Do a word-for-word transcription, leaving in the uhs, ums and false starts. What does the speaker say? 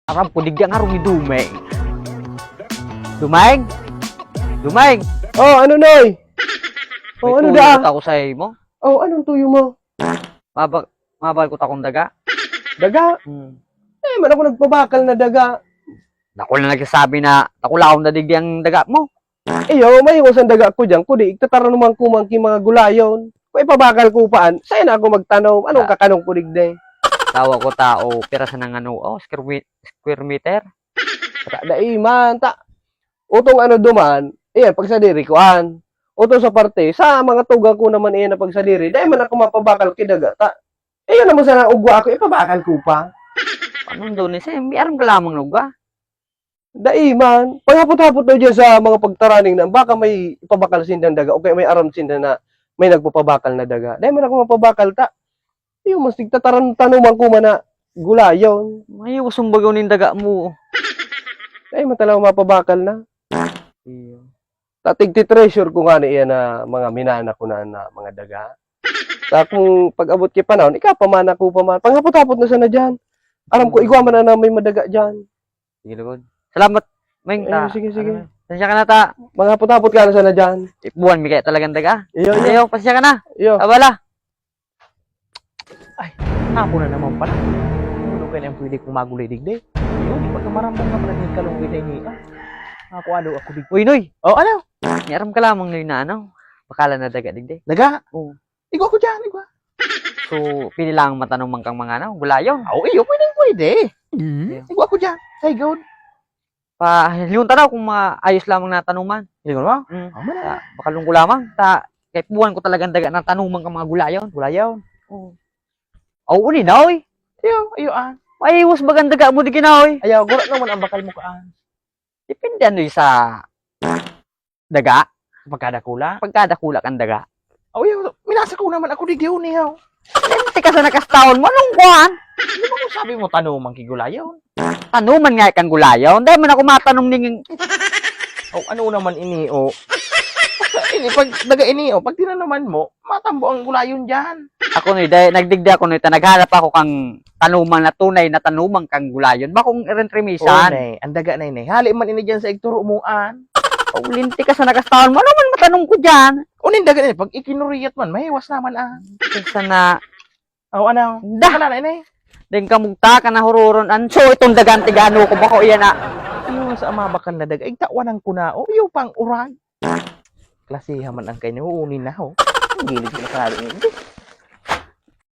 Aram ko, digdi ang harong ni Dumeng. Dumeng? Dumeng! Oh, ano, Noy? May Oh, ano tuyo da? Ako sa imo. Oh, anong tuyo mo? Mabak mabal ko takong daga. Daga? Hmm. Eh, man ako nagpabakal na daga. Ako na nagsasabi na takulaon na digdi ang daga mo. Iyo, may iwasan daga ko diyan. Kudi, igtataran naman ko man ki mga gulayon. Kung ipabakal ko paan, sa'yo na ako magtanom. Anong Ah. kakanong ko digdi? Tawa ko tao, pira sa nang ano, oh, square, mi- square meter. Ta, dai man, ta. Utong ano duman, iyan, pagsadiri ko an. Utong sa parte, sa mga tugang ko naman iyan na pagsadiri, dai man ako mapabakal ki daga, ta. Iyan naman sana ugwa ako, ipabakal ko pa. Anong doon eh? Sa'yo, may aram ka lamang na ugwa. Dai man. Paghapot-hapot daw dyan sa mga pagtaraning na baka may ipabakal sindang daga o kaya may aram sinda na may nagpapabakal na daga. Dai man ako mapabakal ta. Yung mas nagtataran tanuman ko man na gulayon. May usong bagaw nin daga mo. Dai man talaga mapabakal na. Iyo. Ta tigti-treasure ko nga na iyan na mga minana ko na, na mga daga. Ta kung pag-abot ki panahon, ikapamana ko pa man. Panghapot-hapot na sana dyan. Aram ko, igwa man na may madaga dyan. Sige, lugod. Salamat, Meng. Eh, Ta. sige, sige. Ano, pasensya ka na, ta. Manghapot-hapot ka na sana dyan. Ipuan mi kaya talagang daga. Iyo, iyo. Ayo, pasensya ka na. Iyo. Abala. Ay, hapon na naman pala. Ano kaya ang pwede kong magulay digdi? Yun, pagkamarambong na pala ni Kalunggoy na ini. Ah, ako alo ako digdi. Uy, Noy. Oh, ano? May aram ka lamang, Noy, na ano? Bakalan na daga digdi. Daga? Oo. Igwa ko dyan, igwa. So, pili lang matanuman kang mga ano, gulayon. Oh, iyo, pwede, pwede. Mm. Igwa ko dyan. Say good. Pa, yun tanaw kung maayos lamang na tanuman. Hindi ko naman. Mm. Oh, man. Ta, bakalon ko lamang. Ta, kay puwan ko talagang daga na tanuman kang mga gulayon. Gulayon. Oo, uni na, oy. Iyo, iyo, ah. Maiwas bagang daga mo di ginaw, oy. Ayaw, gura naman ang bakal mo kaan. Depende ano yung sa daga. Pagkadakula. Pagkadakula kang daga. Oh, iyo, minasa ko naman ako di diyon, iyo. Lente ka sa nakastahon mo. Anong kuhan? Di ba kung sabi mo, tanuman ki gulayon? Tanuman nga kang gulayon. Dahil man ako matanom ning... Oh, ano naman ini, oh? Basta ini, pag daga ini, oh, pag tinanuman mo, matambo ang gulayon dyan. Ako, no, dahil nagdigdi ako, no, ita, naghanap ako kang tanuman na tunay na tanuman kang gulayon. Bakong irentrimisan. Oh, ne, ang daga na ini. Hali man ini dyan sa igturo mo, an. Oh, linti ka sa nakastahon mo. Ano man matanom ko dyan? Unin daga na ini, pag ikinuriyat man, mahiwas naman, ah. Kaysa na... Oh, ano? Da! Wala na ini. Deng kamugta ka na hururon. An, so, itong dagan tigano ko bako iyan na. Iyo sa ama bakal na daga. Igtawan ko na, oh. Iyo pang urag. Klasiha man ang kayo, unin na, oh. Ang gilid ko na sa ini.